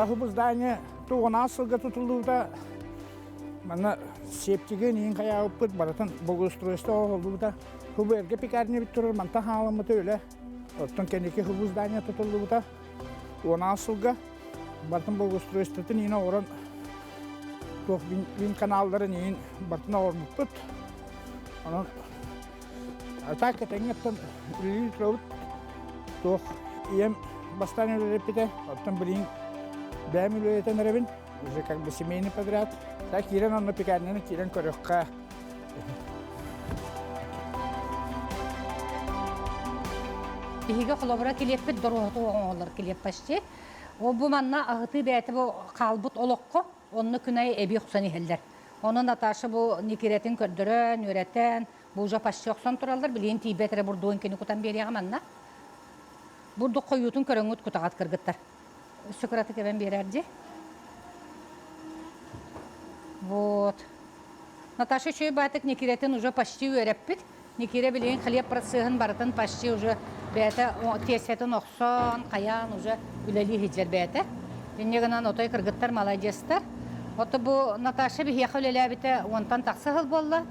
Бу здание тугунаас сылга тутуллубута. Манна септигин иин хайаабыппыт барытын благоустройство оҥоһуллубута. Хубу эргэ пекарня бит турар мантан хааламмыта үлэ. Оттон кэнники хубу здание тутуллубута. Уонаас сылга барытын благоустройствотын иин оҥорон туох вин каналларын иин барытын оҥорбуппут. Онон так этэҥҥэ үлэлии турабыт. Туох ийэм бастаан үлэлэппитэ, оттон билигин бэйэм үлэлэтэн эрэбин. Уже как бы семейный подряд. Так киирэн онно пекарняны киирэн көрүөххэ. Биһиги холобура килиэппит доруоһуту оҥоһуллар килиэп почти. Ол бу манна аһытыы бэйэтэ бу хаалбыт олоххо онно күн аайы эбии охсон иһэллэр. Ону Наташа бу Никирэтин көрдөрөн, үөрэтэн, бу уже почти охсон тураллар, билигин тиийбэт эрэ бурдугун кини кутан биэриэҕэ манна. Бурдук хойуутун көрөҥҥүт кутаҕат кыргыттар. Өссө кыратык эбэн биэрээр дии. Вот. Наташа үчүгэй баатык Никирэтин уже почти үөрэппит. Никита билигин хлеб процеһын барытын почти уже бэйэтэ тиэстэтин охсон, хайаан уже үлэлии сылдьар бэйэтэ. Инньэ гынан отой кыргыттар маладьыастар. Ото бу Наташа биһиэхэ үлэлээбитэ уонтан тахса сыл буолла.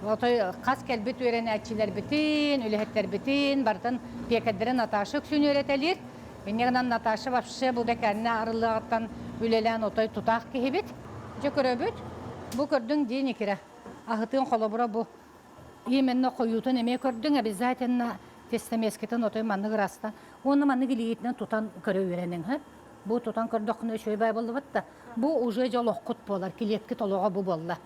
Отой хас кэлбит үөрэнээччилэрбитин, үлэһиттэрбитин барытын пиэкэрдэрин Наташа үксүн үөрэтэлиир. Инньэ гынан Наташа вообще бу бэкээннэ арыллыаҕыттан үлэлээн отой тутаах киһибит. Дьэ көрөбүт. Бу көрдүҥ дии Никира. Аһытыын холобура бу Именно хойуутун эмиэ көрдүҥ, обязательно тестомескитин отой маннык ырастан уонна маннык илиигитинэн тутан көрө үөрэниҥ, һэ? Бу тутан көрдөххүнэ үчүгэй баай буоллубат да, бу уже дьэ олоххут буолар, килиэпкит олоҕо бу буолла.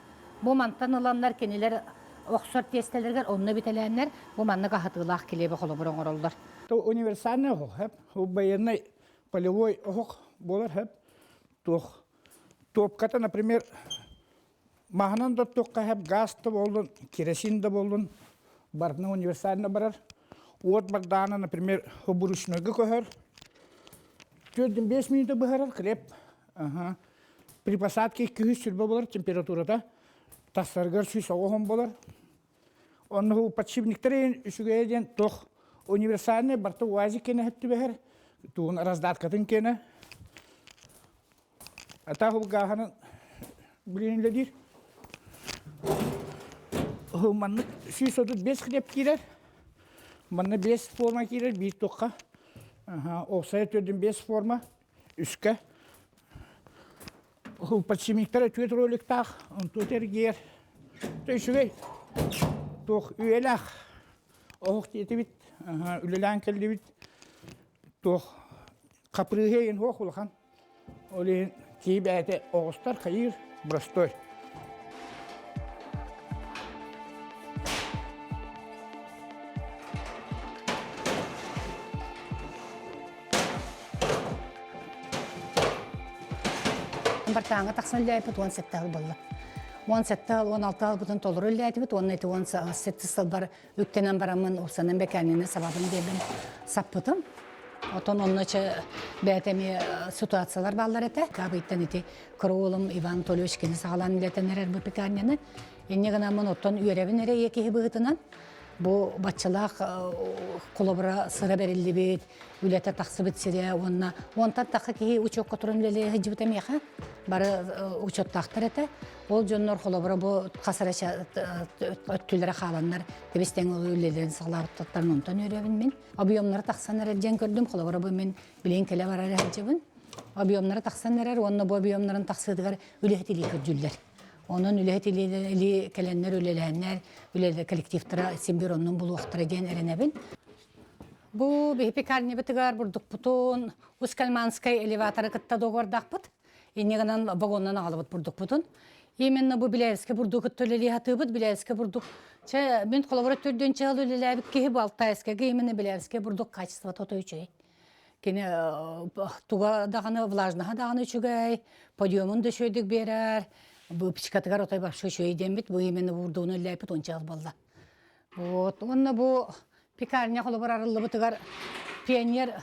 Бу мантан ыланнар кинилэр охсор тиэстэлэригэр онно бүтэлээннэр бу маннык аһатыылаах килиэби холобур оҥороллор. То универсальный оһох, хэп, военный полевой оһох буолар, хэп, туох топката, например, Маһынан да оттуохха сөп, газ да буоллун, керосин да буоллун, барытына универсально барар. Уот бардаана, например, обручнойга көһөр. 4-5 минута быһарар хлеб. Ага. При посадке 200 болар температурата. Тахсарыгар 190 болар. Онно подшипниктар үчүгэйэ диэн туох универсальный барыта УАЗик кэнэ түбэһэр, тугун раздаткатын кэнэ. Атах улгааһынын билин үлэлиир. Маннык 135 хлеб киирэр. Манна 5 форма киирэр, биир туохха. Офсайд төрдүн 5 форма, үскэ. Подшипниктара түөрт роликтаах, онтуот эргийэр. Үчүгэй. Туох үйэлээх оһох диэтибит, үлэлээн кэллибит. Туох хапрыыһа иһин суох улахан. Ол иһин киһи бэйэтэ оҕустар хайыыр простой. Бартааҥҥа тахсан үлэлээбиппит 17 сыл буолла. 17 сыл, 16 сылбытын толору үлэлээтибит уонна ити 17 сылбар үктэнэн бараммын упсанан бэкээннэнэ сабабын диэбин саппытым. Отон онно чэ бэйэтэ эмиэ ситуациялар бааллар этэ. Кабыйтан ити кыра уолум Иван Анатольевич кини саҕалаан үлэтэн эрэр бу пекарняны. Инньэ гынаммын оттон үөрэбин эрэ ийэ киһи быһыытынан бу баччалаах холобура сыра бэриллибит, үлэтэ тахсыбыт сирэ уонна уонтан тахха киһи учуокка туран үлэлии сылдьыбыта миэхэ бары учуоттаахтар этэ. Ол дьоннор холобура бу хас эрэ өттүлэрэ хааланнар тэбис-тэҥ үлэлэрин саҕалаабыттарын онтон үөрөбүн мин. Объемнара тахсан эрэр диэн көрдүм. Холобура бу мин билигин кэлэ барар сылдьабын. Объемнара тахсан эрэр уонна бу объемнарын тахсыытыгар үлэһит илии көрдүүллэр. Онон үлэһит илии кэлэннэр үлэлээннэр, үлэлэр коллективтара син биир оннун булуохтара диэн эрэнэбин. Бу биһи пекарнябытыгар бурдукпутун Усть-Кальманскай элеваторы кытта договордаахпыт. Инньэ гынан вагоннан аҕалабыт бурдукпутун. Именно бу Беляевскай бурдугу кытта үлэлии сатыыбыт. Беляевскай бурдук чэ мин холобура төрдүөн чаһыл үлэлээбит киһи бу Алтайскайга именно Беляевскай бурдук качествота ото үчүгэй. Кини туга даҕаны влажноһа даҕаны үчүгэй, подъемун да үчүгэйдик биэрэр, выпечкатыгар отой вообще үчүгэй диэммит, бу именно бурдугун үлэлээппит уонча сыл буолла. Вот уонна бу пекарня холобур арыллыбытыгар пионер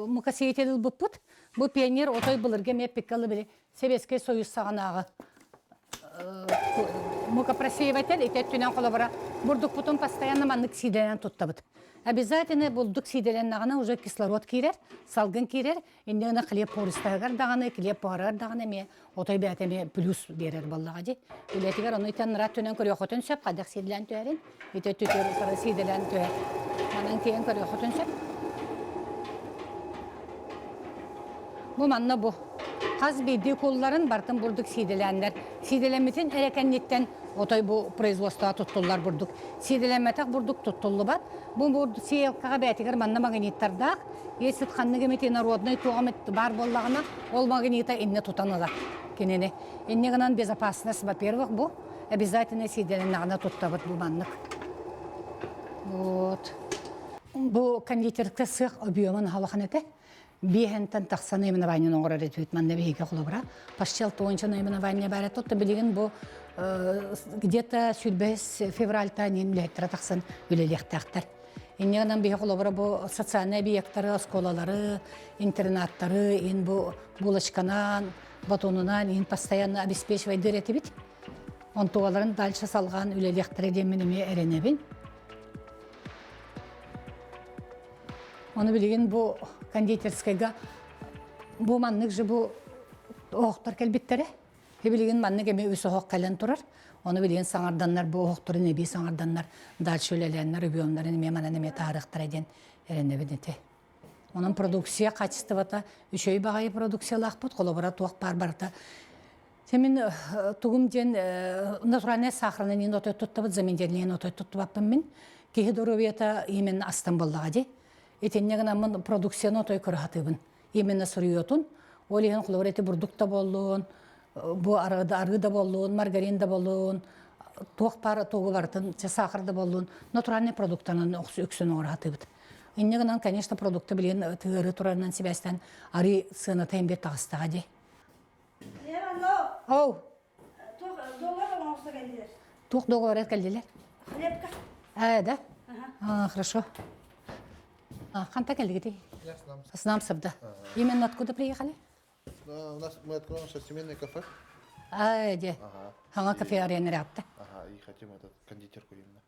мукосеятель ылбыппыт. Бу пионер отой былыргы эмиэ пиккалы били Советскай Союз саҕанааҕы. Мукопросеиватель ити өттүнэн холобура бурдукпутун постоянно маннык сиидэлэнэн туттабыт. Обязательно бурдук сиидэлэннэҕинэ уже кислород киирэр, салгын киирэр, инньэ гына хлеб пористаһыгар даҕаны, килиэп буһарыгар даҕаны эмиэ отой бэйэтэ эмиэ плюс биэрэр буоллаҕа дии. Үлэтигэр ону итэн ыраат түнэн көрүөххүтүн сөп, хайдах сиидэлээн түһэрин, ити өттүтүгэр сиидэлээн түһэр. Манан тиийэн көрүөххүтүн сөп. Бу манна бу. Хас биирдии кулларын барытын бурдук сиидэлээннэр. Сиидэлэммитин эрэ кэнниттэн отой бу производствоҕа туттуллар бурдук. Сиидэлэммэтэх бурдук туттуллубат. Бу бурдук сеялкаҕа бэйэтигэр манна магниттардаах. Если ханнык эмит инородный туох эмит баар буоллаҕына, ол магнита иннэ тутан ылар кинини. Инньэ гынан безопасность, во-первых, бу обязательно сиидэлэннэҕинэ туттабыт бу маннык. Вот. Бу кондитерка сыах объемун халахан этэ. Биэһэнтэн тахса наименование оҥорор этибит манна биһиги холобура. Почти алтыонча наименование баар этэ. Оттон билигин бу где-то сүүрбэһис февральта нин үлэһиттэрэ тахсан үлэлиэхтээхтэр. Инньэ гынан биһи холобура бу социальнай объектары, оскуолалары, интернаттары ин бу булочканан, батонунан ин постоянно обеспечивайдыр этибит. Онтугаларын дальше салҕаан үлэлиэхтэрэ диэммин эмиэ эрэнэбин. Ону билигин бу кондитерскайга бу маннык же бу оһохтор кэлбиттэрэ. Билигин маннык эмиэ үс оһох кэлэн турар. Ону билигин саҥарданнар бу оһохторун эбии саҥарданнар дальше үлэлээннэр объемнарын эмиэ манан эмиэ таарыахтара диэн эрэнэбин ити. Онон продукция качествота үчүгэй баҕайы продукциялаахпыт, холобура туох баар барыта Мин тугум диэн натуральнай сахарынан отой туттабыт, заменительнайын отой туттубаппын мин. Киһи доруобуйата именно астан буоллаҕа дии. Итиннэ гынаммын продукцияны отой көрө сатыыбын. Именно суруйуотун. Ол иһин холобура ити бурдук да буоллун, бу арыы да буоллун, маргарин да буоллун, туох баар тугу барытын, сахар да буоллун, натуральный продуктанан үксүн оҥоро сатыыбыт. Инньэ гынан, конечно, продукты билигин тыыры турарынан сибээстэн арыы сыаната эмиэ таҕыстаҕа дии. Оу. Туох договор кэллилэр? Хлебка. А, да? А, хорошо. А, ханта кэллигитий? С нам сабда. Именно откуда приехали? У нас мы откроем сейчас семейное кафе. А, где? Ага, кафе арена рядта. Ага, и хотим этот кондитерку именно.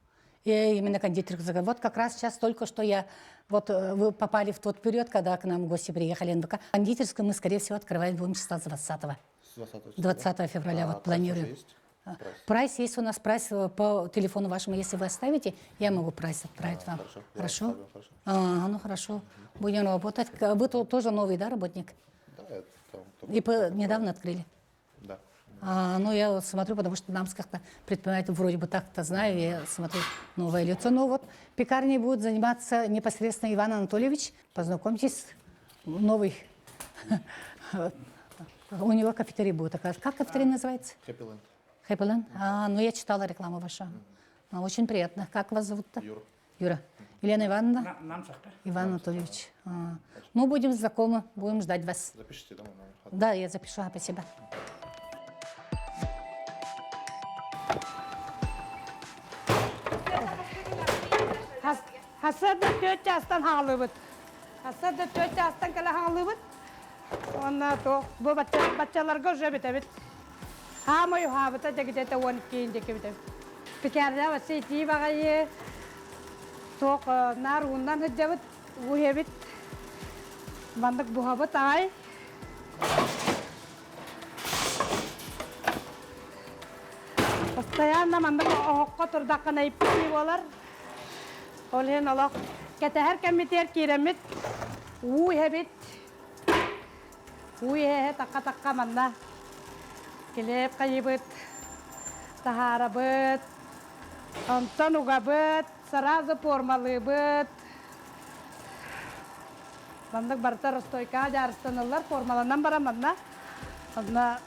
И именно кондитерку. Вот как раз сейчас только что я, вот вы попали в тот период, когда к нам гости приехали НВК. Кондитерскую мы, скорее всего, открывать будем числа с 20-го. 20 20 февраля а, вот планируем. Есть? Прайс. прайс есть у нас, прайс по телефону вашему, если вы оставите, я могу прайс отправить а, вам. Хорошо. Хорошо? Оставлю, хорошо. А, ну хорошо. Будем работать. Вы тут тоже новый, да, работник? Да, это там. ИП недавно открыли? Да. А, ну, я смотрю, потому что нам как-то предприниматель вроде бы так-то знаю, я смотрю новое лицо. Ну вот, пекарней будет заниматься непосредственно Иван Анатольевич. Познакомьтесь, новый. У него кафетерий будет. Такая. Как кафетерий называется? Happy Land. Happy Land? А, ну, я читала рекламу вашу. Очень приятно. Как вас зовут-то? Юра. Юра. Елена Ивановна? Нам сахта. Иван Анатольевич. А, ну, будем знакомы, будем ждать вас. Запишите, да, мой номер. Да, я запишу, спасибо. Хасыда төрт жастан хаалыбыт. Хасыда төрт жастан кэлэ хаалыбыт. Онна то бу баччаларга уже бүтэбит. Хаамай хаабыта дэгитете уон иккиин диэки бүтэбит. Пекарня вообще итии баҕайы туох наар ууннан сылдьабыт, уһэбит. Маннык буһабыт аҕай. Постоянно маннык оһоххо турдаххына иппитии буолар. Ол иһин олох кэтэһэр кэммитигэр киирэммит уу иһэбит. Уу иһэ такка-такка манна килиэп хайыбыт, таһаарабыт, онтон угабыт, сразу формалыыбыт. Маннык барыта расстойкаҕа дьаарыстаныллар, формаланан баран манна онно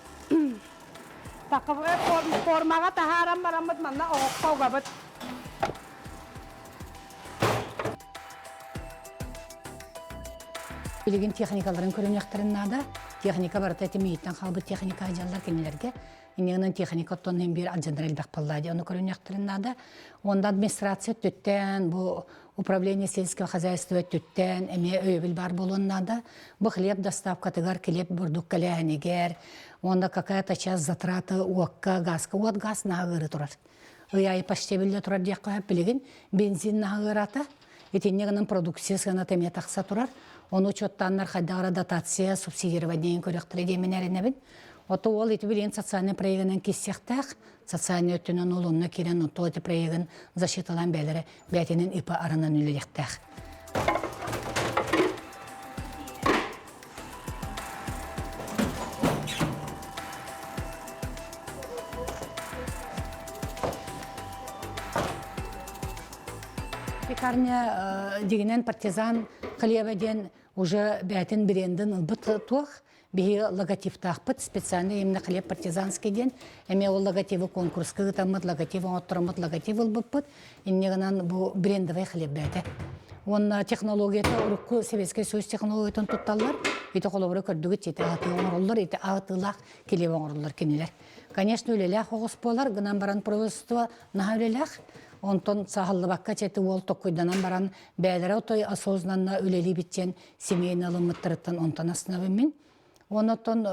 формаҕа таһааран бараммыт манна оһоххо угабыт. Билигин техникаларын көрүнүөхтэрин наада. Техника барыта этимииттэн хаалбыт техника дьаллар кинилэргэ. Иннинэн техника оттон иһин биир алдьанар элбэх буолла дии. Ону көрүнүөхтэрин наада. Уонна администрация өттүттэн, бу управление сельского хозяйства өттүттэн эмиэ өйөбүл баар буолуон наада. Бу хлеб доставкатыгар, хлеб бурдук кэлээһинигэр, Уонна какая-то часть затраты уокка, газка, уот газ наһаа ыары турар. Ый аайы почти биллэ турар диэххэ сөп билигин бензин наһаа ыараата. Итиннэ гынан продукция сыаната эмиэ тахса турар. Ону учуоттааннар хайдах эрэ дотация, субсидирование көрүөхтэрэ диэмин эрэнэбин. Ото уол ити билигин социальный проегынан киирсиэхтээх. Социальный өттүнэн ол онно киирэн ото ити проегын защиталаан бэйэлэрэ бэйэтинэн ИП арынан үлэлиэхтээх. Пекарня дигинен партизан хлеба диэн уже бээтин брендин ылбыт туох биһи логотиптаахпыт специальный именно хлеб партизанский диэн эмиэ ол логотибы конкурска ыытаммыт логотип оҥоттороммут логотип ылбыппыт инньэ гынан бу брендовый хлеб бээтэ уонна технологията урукку Советский Союз технологиятын тутталлар ити холобура көрдүгүт ити аһатыы оҥороллор ити аһатыылаах килиэп оҥороллор кинилэр конечно үлэлээх оҕус буолар гынан баран производство наһаа үлэлээх онтон саһыллыбакка чэти уол токкуйданан баран бэйэлэрэ отой осознанно үлэлиибит диэн семейный ылыммыттарыттан онтон астынабын мин. Онотон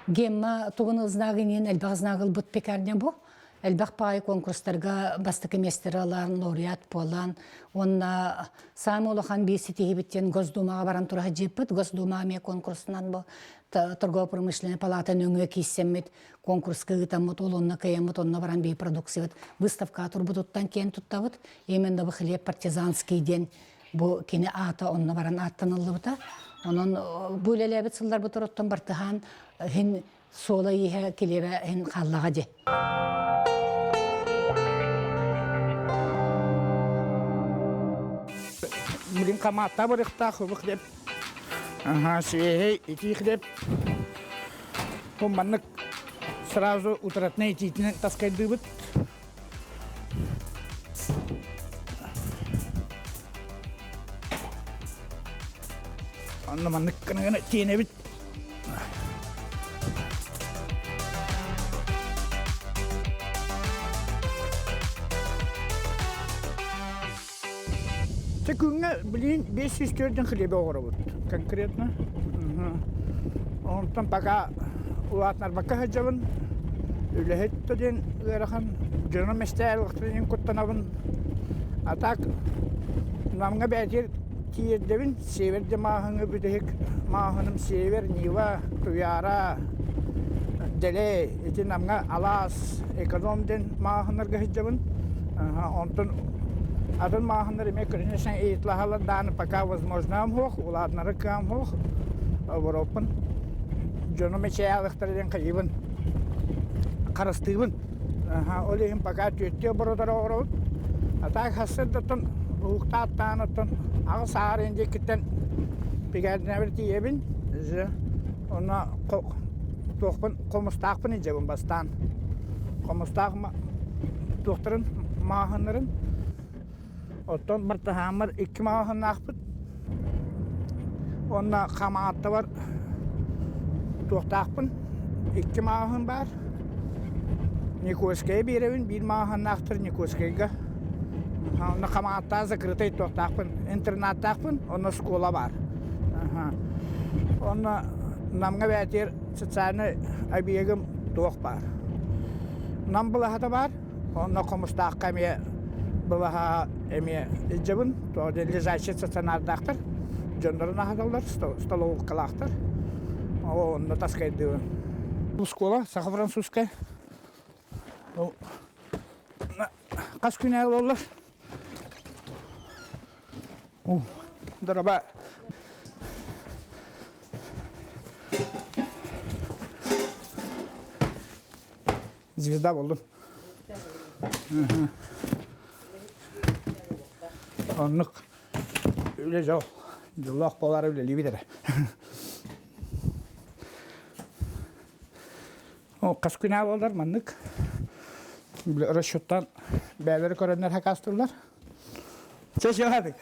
гемма тугун знагын элбэх знак ылбыт пекарня бу. Элбэх паай конкурстарга бастакы миэстэлэри ылан, лауреат буолан, уонна саамай улахан биир ситиһиибит Госдумаҕа баран тура сылдьыппыт. Госдума эмиэ конкурсунан бу торгово-промышленнай палата нөҥүө кииссэммит, конкурска ыытаммыт, ол онно кыайаммыт, онно баран биир продукциябыт выставкаҕа турбутуттан киэн туттабыт. Именно бу хлеб партизанский диэн Бу кини аата онно баран ааттаныллыбыта. Онон бу үлэлээбит сылларбыт ороттон бартыһаан иһин суола-ииһэ килиэбэ иһин хааллаҕа дии. Билин хамаатта барыахтаах хлеб хлеб. Ага, свежий итии хлеб. Бу маннык сразу утратный итиитинэн таскайдыыбыт. Онно маннык гына тиэнэбит. Те күҥҥэ билигин 504 хлеби оҥоробут конкретно. Онтон пока улаатынарбакка сылдьабын. Үлэһит да диэн ыарахан, дьонум эстээр куттанабын. А так Намҥа бээтир тиэрдэбин, север де мааһыҥы бүтэһик мааһыным север, Нива, Туяра, Дэлэй, ити Намҥа Алаас, Эконом диэн мааһыннарга сылдьабын. Онтон атын мааһыннар эмиэ конечно ыйытлаһалар дааны пока возможно суох, улаатынары кыам суох. Обороппун дьонум эчэйэлэхтэр диэн хайыыбын харыстыыбын. Ол иһин пока түөттүү оборотор оҕоробут. А так сарсыардаттан уһуктааттаан оттон аҕыс аарын диэкиттэн пигардинабыр тиийэбин. Онно туохпун хомустаахпын илдьэбин бастаан. Хомустаах туохтарын маҕаһыннарын. Оттон бартыһааммар икки маҕаһыннаахпыт. Уонна Хамааттабар туохтаахпын, икки маҕаһын баар. Никольскайы биэрэбин, биир маҕаһыннаахтар Никольскайга. Онно Хамааттаах закрытай туохтаахпын, интернаттаахпын, онно школа баар. Онно Намҥа бээтиэр социальнай объегым туох баар. Нам былаһата баар, Онно Хомустаахха эмиэ былаһа эмиэ илдьэбин. Тоҕо диэн лежачий стационардаахтар. Дьоннорун аһаталлар, столовкалаахтар. Онно таскайдыыбын. Школа саха-французская. Хас күн буоллар? Дороба. Звезда болдум. Оннук үлэ дьол. Дьоллоох буолаары үлэлиибит эрэ. Хас күн буолар маннык. Расчеттан бээлэри көрөннөр хакастылар. Чэчэладык.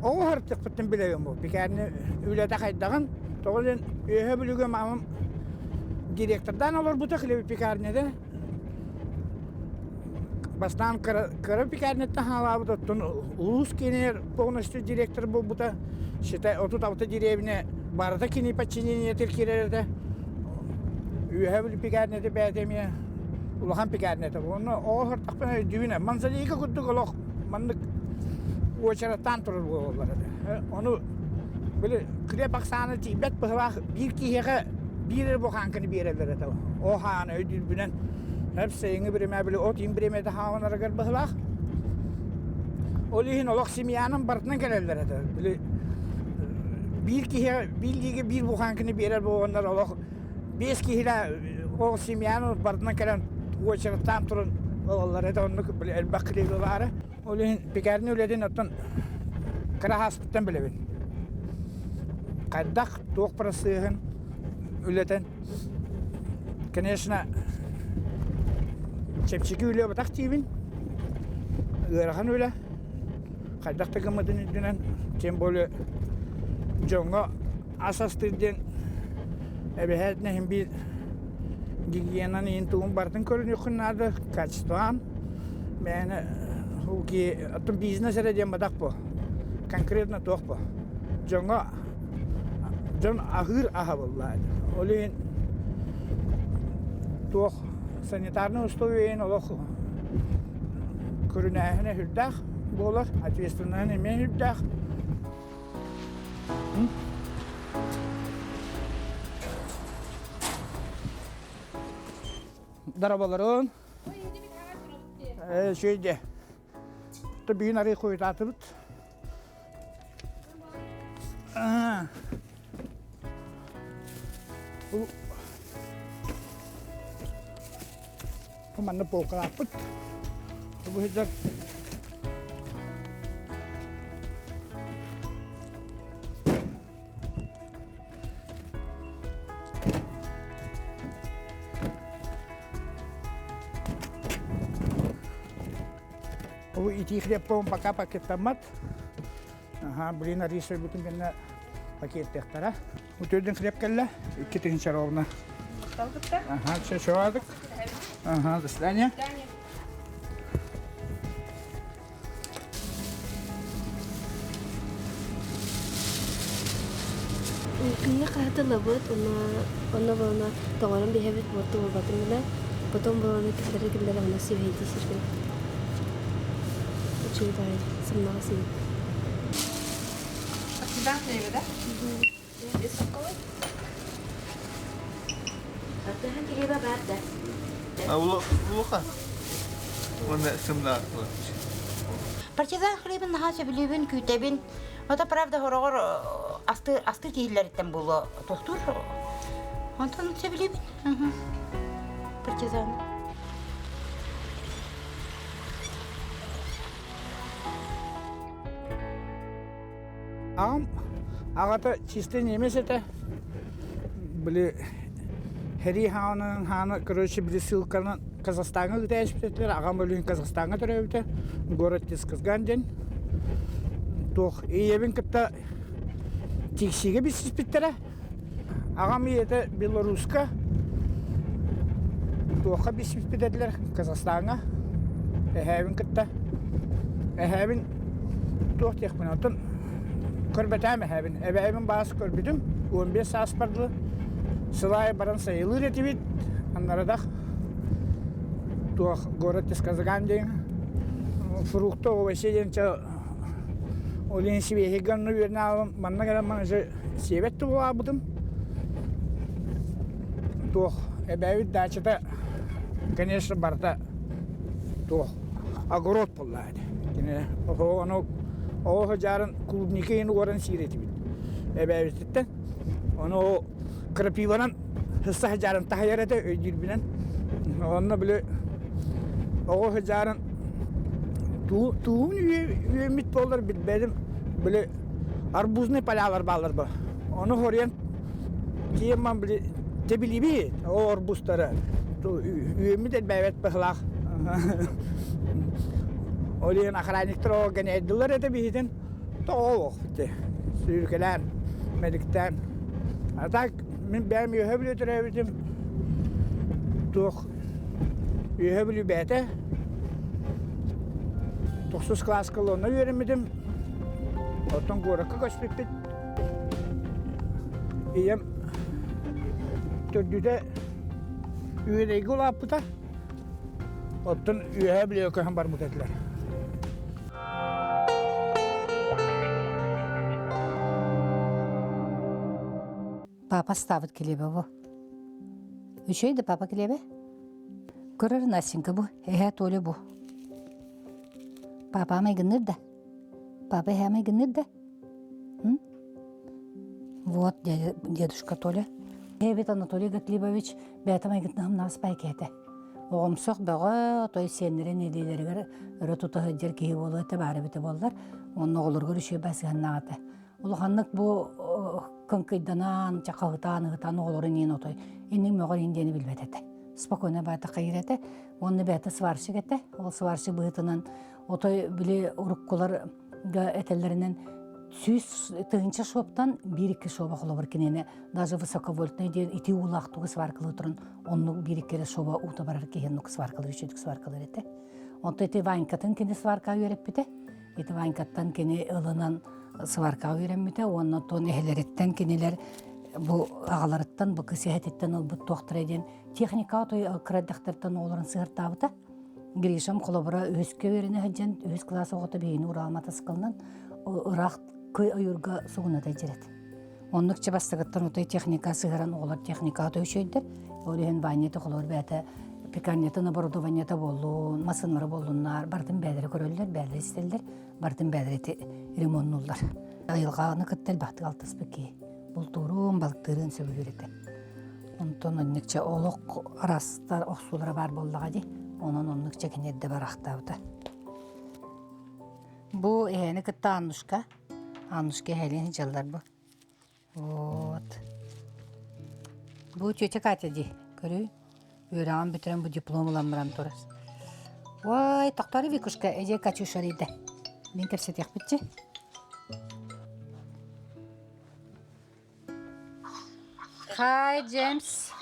Оҕо артыкпыттан билэбин бу. Пекарня үлэтэ хайдаҕын. Тоҕо диэн үөһэ бүлүүгэ мамам директордаан олорбута хлеб пекарняда. Бастаан кыра пекарняттан хаалаабыт, оттон улуус киинигэр полностью директор буолбута. Считай, 36 деревня барыта кини подчинениетигэр киирэр этэ. Үөһэ били пекарнята бэйэтэ эмиэ улахан пекарнята. Онно оҕо сыртахпына өйдүүбүн. Манзалига курдук олох маннык уочараттаан турар буолаллар этэ. Ону били хлеб ахсаана тиийбэт быһылаах биир киһиэхэ биир эрэ бухааҥканы биэрэллэр этэ. О хааны өйдүүрбүнэн Эп сайыҥҥы биримэ били от иин бириэмэтэ хааланарыгар быһылаах. Ол иһин олох семьянан барытынан кэлэллэр этэ. Били биир киһи биир лиигэ биир бухааҥканы биэрэр буоланнар олох биэс киһилэ ол семьяны барытынан кэлэн уочараттаан туран ылаллар этэ оннук били элбэх хлеби ылаары. Ол иһин пекарня үлэтин оттон кыра ааспыттан билэбин. Хайдах туох процеһын үлэтин Конечно, чэпчэки үлэ батах диибин. Ыарахан үлэ. Хайдах да гыммытын үрдүнэн, тем более дьоҥҥо ас астыыр диэн эбэһээтинэ иһин биир гигиенаны иһин тугун барытын көрүнүөххүн наада, качествоан. Мээнэ оттон бизнес эрэ диэн батах бу. Конкретно туох бу. Дьоҥҥо дьон аһыыр аһа буолла. Ол иһин туох санитарнай условиен олох көрүнээһинэ сүрдээх буолар, ответственноһын эмиэ сүрдээх. Дарабаларын. Үчүгэй Бүгүн арый хойутаатыбыт. Бу манна полкалааппыт. Бу сылдьар Бу итии хлеб пока пакеттаммат. Аха, блин, рис сойбутун кэннэ пакеттыахтара. Үтүөрдүн хлеб кэллэ, 2000 ровно. Ага, все, все, Ага, до свидания. Күҥҥэ хаһыат ылабыт, онно буолана тоҥорон биһэбит, буорту буолбатын гына. Потом буолана киллэрэ киллэрэ онно сибиһэйдии сирбит. Үчүгэй баҕайы, сымнаҕас иһит. Партизан хлеба, да? Артыһан килиэбэ баар да? Улахан. Уонна сымнаҕас Партизан хлебын наһаа сөбүлүүбүн, күүтэбин. Это правда хороҕор асты асты киһилэриттэн буолуо тохтуур. Онтон сөбүлүүбүн. Партизан. Аҕам аҕата чисто немец этэ. Били Хэрии хаанынан хаана короче били ссылканан Казахстаҥҥа ыыта эспитэтилэр. Аҕам өлүүн Казахстаҥҥа төрөөбүтэ. Город Тисказган диэн. Туох ийэбин кытта Тиксиигэ билсиспиттэрэ. Аҕам ийэтэ Беларуска туохха билсиппит этилэр Казахстаҥҥа эһээбин кытта. Эһээбин туох диэхпин оттон көрбөтөөм эһээбин. Эбээбин баас көрбүтүм 15 сааспар дылы сыл аайы баран сайылыыр этибит. Аннарадах туох город Тисказаган диэн фрукты овощи диэн ол иһин сибиэһэйгэ онно үөрэнэ аалым манна кэлэн маны сиэбэт тулаабытым. Туох эбээбит даачата, конечно, барыта туох огород буолла этэ. Кини ону оҕо сыдьаарын клубника иһин уоран сиир этибит эбээбититтэн. Ону крапиванан сысса сыдьаарын таһыйар этэ өйдүүрбүнэн. Онно били оҕо сыдьаарын туун үөммүт буоллар билбэтим. Били арбузный полялар бааллар бу. Ону хоруйан тиэман били тэбилиби ол арбузтары үөммүт элбээбэт быһылаах. Ол иһин охранниктар ол гэнэйдилэр этэ биһитин тоҕо олох сүүркэлээн мэликтээн. А так мин бэйэм үөһэ бүлүү төрөөбүтүм туох үөһэ бүлүү бэйэтэ. Тохсус кылааска онно үөрэммитим. Оттон куоракка көспүппүт. Ийэм төрдүтэ Үөдэйгэ улааппыта. Оттон Үөһээ Бүлүүгэ көһөн барбыт этилэр. Папа ставит килиэбэ бу. Үчүгэй да папа килиэбэ? Көрөр Настенька бу, эһээ Толя бу. Папа майгынныыр да? Папа эһээ майгынныыр да? Вот дедушка Толя. Эбит Анатолий Готлибович бэйэтэ майгытынан наспай киһитэ. Оҕомсох бөҕө, той сиэннэрин илиилэригэр өрө тута сылдьар киһи буолуо этэ баар эбитэ буоллар, уонна оҕолоругар үчүгэй басыһаннаах этэ. Улаханнык бу кыҥкыйданан, чахаһытаан, ыһытаан оҕолорун иин отой инник мөҕөр иин диэни билбэт этэ. Спокойно баата хайыр этэ. Уонна бэйэтэ сварщик этэ. Ол сварщик быһыытынан отой били уруккуларга этэллэринэн 100 000 шоптан биир-икки шоба холобур кинини даже высоковольтный диэн ити уулаах тугу сваркалыы туран оннук биир-икки эрэ шоба уута барар киһи оннук сваркалыыр үчүгдүк сваркалыыр этэ. Онто ити Ванькатын кини сварка үөрэппитэ. Ити Ванькаттан кини ылынан сваркаҕа үөрэммитэ уонна оттон эһэлэриттэн кинилэр бу аҕаларыттан бу кыс эһэтиттэн ылбыт туохтара диэн техникаҕа той кыра эрдэхтэриттэн оҕолорун сыһартаабыта. Гришам холобура үһүскэ үөрэнэ сылдьан үһүс кылаас оҕото биһигини Урал матасыкылынан ыраах кый ойуурга сугуната дьирэт. Оннук чыбастыгыттан отой техника сыһаран оҕолор техникаҕа төһүчөйдөр. Ол иһин Ваня холобур бэйэтэ пекарнятын оборудованиета буоллун, массыыналара буоллуннар, барытын бэйэлэрэ көрөллөр, бэйэлэрэ истэллэр, барытын бэйэлэрэ ити ремоннуллар. Айылҕаны кытта элбэхтик алтыспыт киһи. Бултуурун, балыктыырын сөбүлүүр этэ. Онтон оннукча олох араастар охсуулара баар буоллаҕа дии. Онон оннукча кини эрдэ бараахтаабыта. Бу эһэни кытта Аннушка. Аннушка эһэлиин сылдьаллар бу. Вот. Бу тетя Катя дии. Көрүй. Үөрэҕин бүтэрэн бу диплом ылан баран турар. Ой, тохтоор Викушка, эдьиэй Катюша арыйда. Мин кэпсэтиэхпитчи. Hi, James.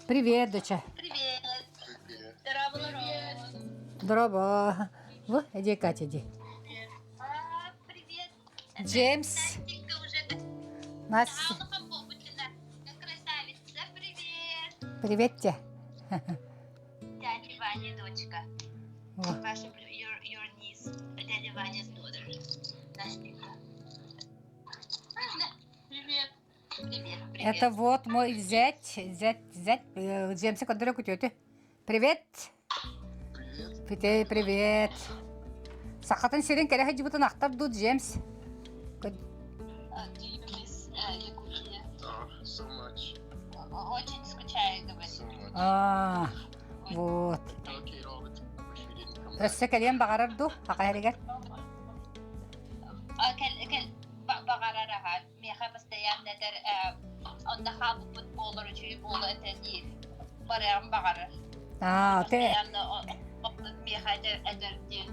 Привет, доча. Привет. Здорово. Во, эдьиэй Катя дии. Привет. Джеймс. Настенька уже Настя. Красавица, привет. Привет тебе. Дядя Ваня дочка. Ваша, your, your niece, дядя Ваня's daughter. Настенька. Привет. Привет, привет. Это вот мой зять, зять, зять, Джеймса көрдөрө күтүөтү. Привет. Привет. Привет. Сахатын сирин кэрэ сылдьыбытын ахтар дуу, Джеймс? Do you miss Якутия? so much. Очень скучаю, говорит. So much. А, вот. Tell Kate all the time. Wish we didn't come back. Өссө кэлиэн баҕарар дуу, аха эригэр? Баҕарар аха. Миэхэ постоянно этэр онно хаалбыппыт буолар үчүгэй буолуо этэ диир. Барыаҕым баҕарар. Аа, те Постоянно миэхэ этэр этэр диэн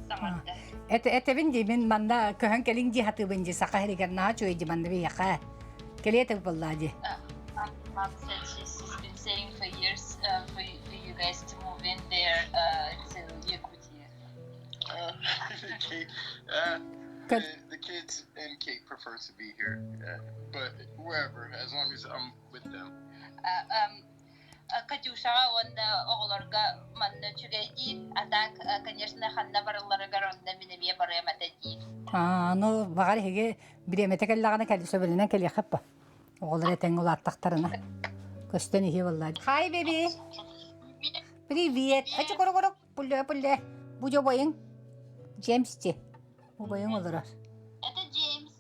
саҥарда. Это этэбин дии мин манна көһөн кэлиҥ дии хатыыбын дии саха сиригэр наһаа үчүгэй дии манна биһиэхэ. Кэлиэ этэ буоллаа дии. Mom said she's been saying for years uh, for, for you guys to move in there uh, to Yakutia. Uh, Kate, uh, Good. the, the kids and Kate prefer to be here, uh, but wherever, as long as I'm with them. Uh, um, Катюшаҕа уонна оҕолорго манна үчүгэй диир, а так, конечно, ханна баралларыгар онно мин эмиэ барыам этэ диир. Аа, ну, баҕар эһиги бириэмэтэ кэллэҕинэ кэл сөбүлэнэн кэлиэххит ба. Оҕолор этэҥҥэ улааттахтарына. Көстөн иһиэ буоллаа. Hi, baby. Привет. Ачы кору-кору. Пулле, пулле. Бу дьобойуҥ. Джеймс ти. Убайыҥ олорор. Это Джеймс.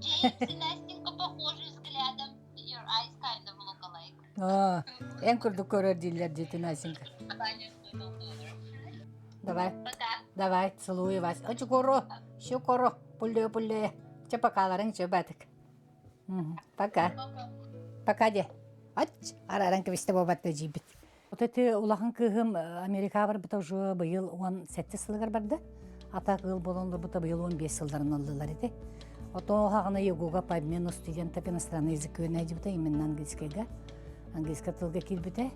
Джеймс и Настенька похожи взглядом. Your eyes kind of look alike. Аа, эн курдук көрөр дииллэр диэтин Настенька. Давай. Пока. Давай, целую вас. Очукору, щукору, пулле, пулле. Чэ, покаларыҥ, чэ, батык. Пока. Пока де. Ач, араран кэбистэ буолбатта дьиибит. Вот эти улахан кыыһым Америкаҕа барбыта уже быйыл 17 сылыгар барда. Ата кыыл буолан олорбута быйыл 15 сылларын ыллылар ити. Ото хаҕына ЕГУга по обмену студентов иностранный язык үөрэнэ дьибитэ именно английскайга. Английскай тылга киирбитэ.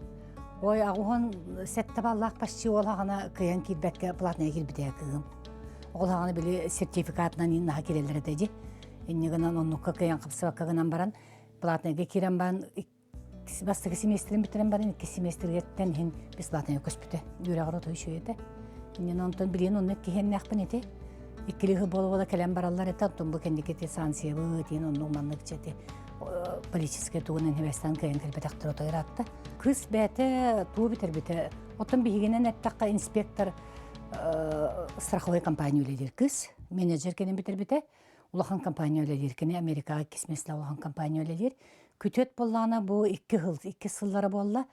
Ой, аҕуһан сэттэ баллаах почти ол аҕана кыайан киирбэккэ платная киирбитэ кыым. Ол аҕана били сертификатынан наһаа киирэллэр этэ дии. Инньэ гынан оннукка кыайан хапсыбакка гынан баран платныйга киирэн баран бастакы семестрин бүтэрэн баран икки семестргеттэн иһин бесплатная көспүтэ. Үөрэҕэр отой үчүгэй этэ. Инньэ онтон билигин онно иккиһиэннээхпин ити. Иккилии буола-буола кэлэн бараллар этэ, онтон бу кэнники ити санкциябыт, иин оннук маннык ити политическай тугунан хибэстэн кыайан кэлбэтэхтэр отой ыраатта. Кыыс бэйэтэ туу бүтэрбитэ. Оттон биһигинэн эттэххэ инспектор страховой компания үлэлиир кыыс. Менеджер кэнэн бүтэрбитэ. Улахан компания үлэлиир. Кини Америкаҕа иккис миэстэлээх улахан компания үлэлиир. Күтүөт буоллаҕына бу икки сыл, икки сыллара буолла.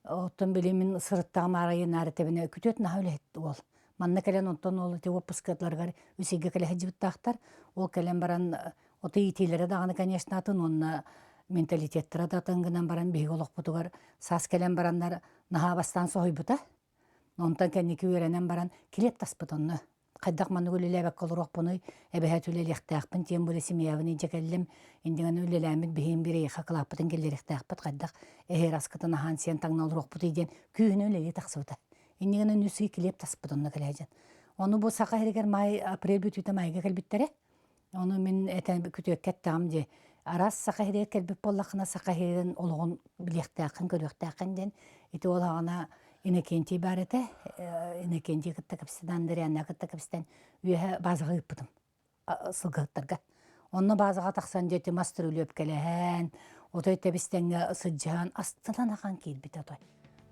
Оттон били мин сырыттаҕым арайы наары тэбинэ күтүөт наһаа үлэһит уол. Манна кэлэн онтон ол ити уоппускаларыгар үс ыйга кэлэ сылдьыбыттаахтар. Ол кэлэн баран ото иитиилэрэ даҕаны конечно атын уонна менталитеттара да атын гынан баран биһиги олохпутугар саас кэлэн бараннар наһаа бастаан соһуйбута. Онтон кэнники үөрэнэн баран килиэп таспыт онно. Хайдах маннык үлэлээбэккэ олоруохпунуй, эбэһээт үлэлиэхтээхпин, тем более семьябын илдьэ кэллим, индиганы үлэлээммит биһиин бириэхэ кылааппытын киллэриэхтээхпит, хайдах эһэр аскытын аһаан сиэн таҥна олоруохпутуй диэн күүһүнэ үлэлии тахсыбыта. Иннигэнэн үс ый килиэп таспыт онно кэлээдьэн. Ону бу Саха сиригэр маай апрель бүтүүтэ маайга кэлбиттэрэ. Ону мин этэн күтүөккэ эттэҕим дии. Араас Саха сиригэр кэлбит буоллаххына Саха сирин олоҕун билиэхтээххин, көрүөхтээххин диэн. Ити ол аҕана Иннокентий баар этэ. Иннокентий кытта кэпсэтэн, Андрианна кытта кэпсэтэн үөһэ базаҕа ыыппытым сылгыһыттарга. Онно базаҕа тахсан дьэ ити мас түрүлүөпкэлэһэн, отой тэбис-тэҥҥэ сылдьыһан астынан ахан киирбитэ отой.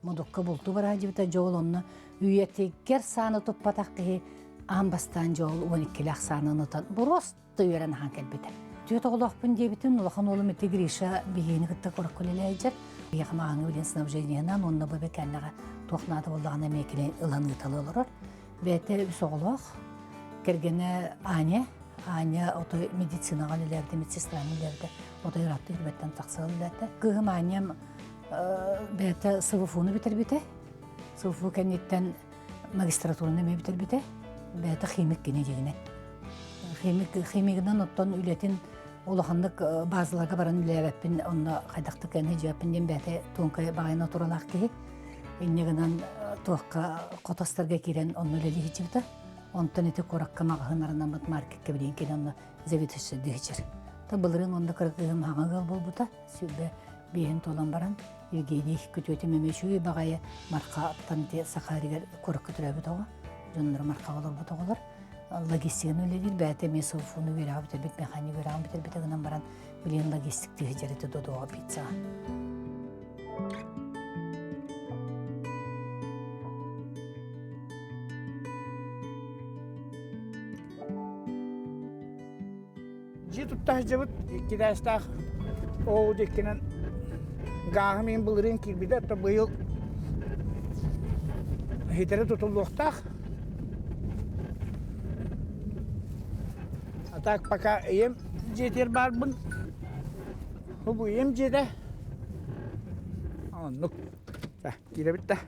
Мудукка бултуу бараадьыбыта дьол онно үйэтигэр сааны туппатах киһи аан бастаан дьол уон иккилээх саанын ытан боруоста үөрэн ахан кэлбитэ. Түөрт оҕолоохпун диэбитин улахан уолум ити Гриша биһигини кытта куракка үлэлээдьэр. Биһиэхэ мааҥы билин снабжениенан уонна бу бэкэннэҕэ туох наада буоллаҕына эмиэ кини ылан ыыталы олорор. Бэйэтэ үс оҕолоох, кэргэнэ Аня, Аня отой медицинаҕа үлэлээбитэ, медсестраны үлэлээбитэ, отой ыраатта үрбэттэн тахса үлэлээтэ. Кыыһым Аням бэйэтэ СВФУну бүтэрбитэ. СВФУ кэнниттэн магистратураны эмиэ бүтэрбитэ. Бэйэтэ химик кини дьигинэ. Химик, химигынан оттон үлэтин улаханнык базаларга баран үлэлээбэппин, онно хайдахтык кэнни дьиэппин диэн бэйэтэ туонкай баҕайына туралаах киһи. Инньэ гынан туохха хотостарга киирэн онно үлэлии сылдьыбыта. Онтон ити куоракка маҕаһыын арынаммыт маркетка билигин кэлэн онно заведующайдыы сылдьар. Та былырыын онно кыра кыыһым хаҥа ыал буолбута. Сүүрбэ биэһин туолан баран Евгений күтүөтүм эмиэ үчүгэй баҕайы Мархаттан ити Саха сиригэр куоракка төрөөбүт оҕо. Дьонноро Мархаҕа олорбут оҕолор. Логистиканы үлэлиир, бэйэтэ эмиэ СВФУну үөрэҕи бүтэрбит, механик үөрэҕин бүтэрбитэ гынан баран билигин логистиктыы сылдьар ити Додоҕа пиццаҕа. Дьиэ тутта сылдьабыт икки этээстээх ол диэкинэн гааһым иһин былырыын киирбитэ, оттон быйыл иһитэрэ тутуллуохтаах. А так пока ийэм дьиэтигэр баарбын. Бу ийэм дьиэтэ. Оннук. Киирэбит да.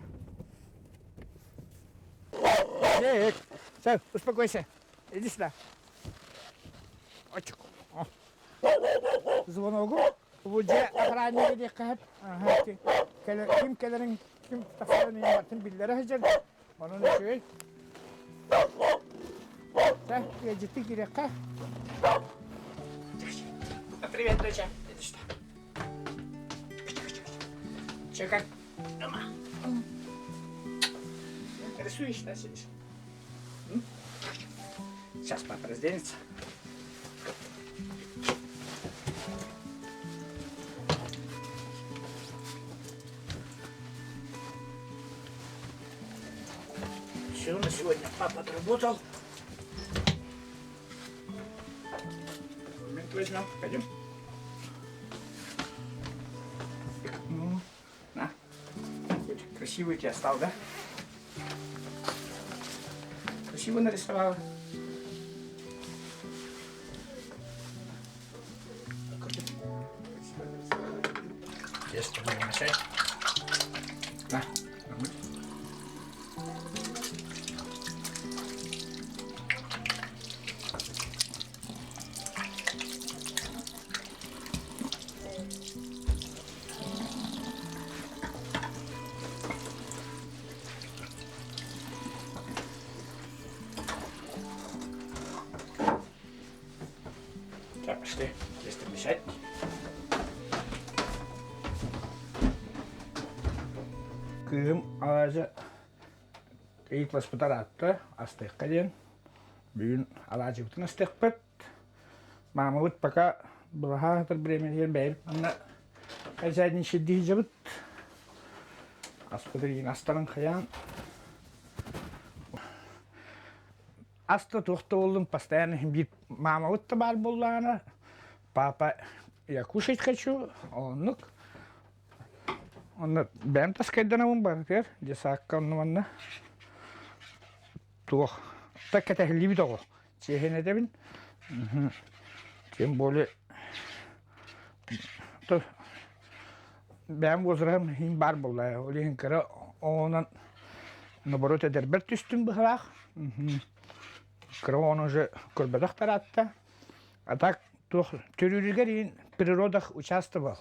Эй, все, успокойся. Иди сюда. Звоногу бу дьиэ охраннига диэххэ сөп. Ким кэлэрин, ким тахсарын барытын биллэрэ сылдьар. Онон үчүгэй. Так, ыалдьыттыы киириэххэ. Привет, доча. Иди сюда. Че, как дома? Рисуешь, да, сидишь? Сейчас папа разденется. Все, на сегодня папа отработал. Момент возьмем, пойдем. Ну, на. Красивый тебя стал, да? Красиво нарисовала. Тесто будем мешать. На, Пошли, тесто мешать. Кыыһым алаадьы ыйытласпыт араатта, астыахха диэн. Бүгүн алаадьыбытын астыахпыт. Маамабыт пока былаһаа сытар бириэмэтигэр бэйэбит манна хозяйничайдыы сылдьабыт. Аспыт астарын хайаан Ас да туох да буоллун, постоянно биир маамабыт да баар буоллаҕына, папа, я кушать хочу, оннук. Онно бэйэм таскайданабын барытыгар, десакка онно манна. Туох, так кэтэһиллибит оҕо, чиэһин этэбин. Тем более, бэйэм возраһым иһин баар буолла, ол иһин кыра оҕонон наоборот эдэрбэр түстүм быһалаах. Кыра оҕону уже көрбөтөх тараатта. А так туох төрүүрүгэр иһин природах участвовал.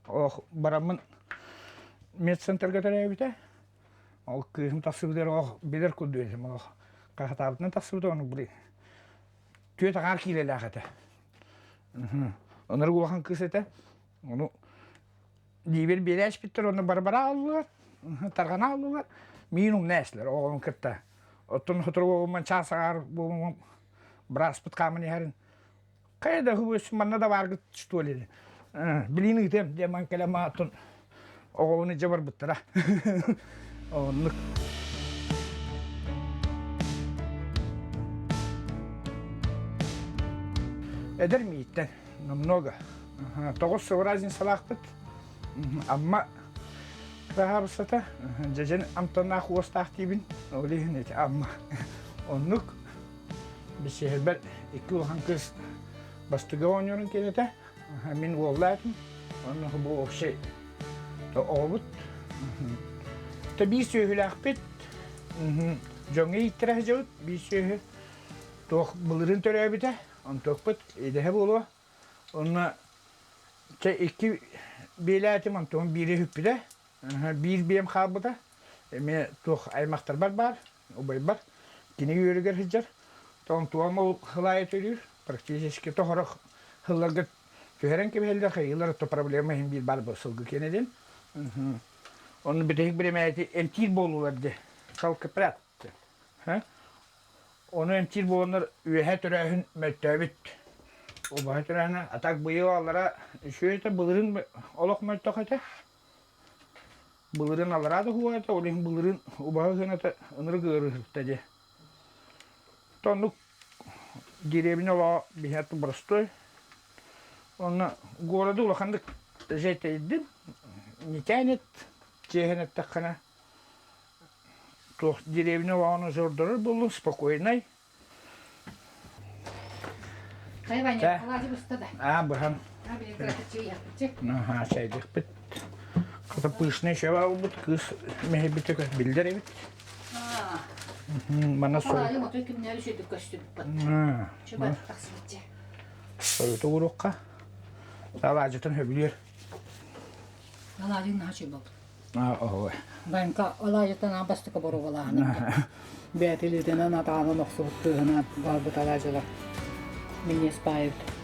Ох, бараммын медцентрга төрөөбүтэ. Ол кыыһым тахсыбытыгар ох билэр курдук этим. Ох, хаһатаабытынан тахсыбыта ону били түөрт аҥаар киилэлээх этэ. Онор улахан кыыс этэ. Ону диибэр биэрээспиттэр, онно барбара ааллылар, тарҕана ааллылар. Миин умна эслэр оҕолорун кытта. Оттон сотору буолумман чаас аҕаар буолуммун бырааспыт хааман иһэрин хайа да хүбүс манна да бааргыт что ли билиин ыытыам диэн ман кэлэн мааттын оҕолону дьэ барбыттара. Оннук. Эдэр мииттэн намного. 9 сыл разницалаахпыт. Амма кыраһаабысата дьэдьэн амтаннаах уостаах диибин. Ол иһин ити Амма. Оннук бисиһэрбэр икки улахан кыыс бастыга оонньуурун киэнэтэ. Мин уоллаатым. Онно бу вообще оҕобут. Та биир сүөһүлээхпит. Дьоҥҥо ииттэрэ сылдьабыт биир сүөһү. Туох былырыын төрөөбүтэ. Онтуохпут идэһэ буолуо. Онно чэ икки биэлээтим, онтуом биири үһүппүтэ. Биир биэм хаалбыта. Эмиэ туох аймахтарбар баар, убайбар. Кини үөрүгэр сылдьар. Онтуом ол хылаайа төрүүр. Практически тоһорох сылларга түһэрэн кэбиһэллэр, хайыылар то проблема иһин биир баар сылгы киэнэ диэн. Онно бүтэһик бириэмэ эмтиир буоллулар дии. Шелкопряд. Ону эмтиир буоланнар үөһэ төрөөһүн мөлтөөбүт. Убаһа төрөөһүнэ, а так быйыл аллара үчүгэй этэ, былырыын олох мөлтөх этэ. Былырыын аллараа да уһуга этэ, ол иһин былырыын убаһа ыһыната ынырык ыарыһыкта дии. Оннук деревня олоҕо биһиэхэ боростуой. Онно городу улаханнык жейтейдим, не тянет, чиэһин эттэххинэ туох деревня олоҕун ордорор буоллун, спокойнай. Хайа Ваня, алаадьы буста да? Аа, быһан. Аха, чайдыхпыт. Хата пышный шева буолбут, кыыс мэһэйбитэ биллэр эбит. Мана сол. Алаадьы мотой күннэри сүрдүк көстүбүт. Чуба тахсыбытча. Сойуту урукка. Алаадьытын хөбүлүөр. Алаадьы наһаа чүй буолбут. Оо. Банка алаадьыттан аан бастакы боруобалааһын. Бээтилиитинэн атаанан охсубут тыаһынан барбыт алаадьылар. Минньиэс баайбыт.